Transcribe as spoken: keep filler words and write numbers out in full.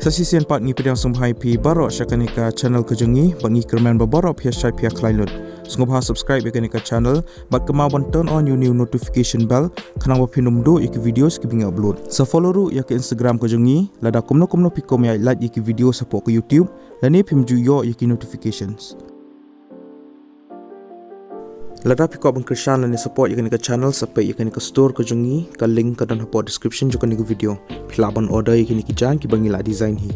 Te shisien pat ngi pdiang sngewbha ïa phi baroh sha kane ka channel ka jong ngi, bad ngi kyrmen ba baroh phi ïa shait phi ïa khlaiñ lut. Sngewbha subscribe ïa kane ka channel, bad kynmaw ban turn on ïa une u notification bell, khnang ba phin ym duh ïa ki videos kiba ngi upload. Sa follow ruh ïa ka Instagram ka jong ngi, lada kumno kumno phi kwah ban ïa like ïa ki videos hapoh ka YouTube, lane phim ju ïoh ïa ki notifications. Lada phi kwah ban kyrshan lane support ïa kane ka channel, sa peit ïa kane ka store ka jong ngi, ka link ka don hapoh description jong kane ka video. Phi lah ban order ïa kine ki jaiñ kiba ngi la design hi.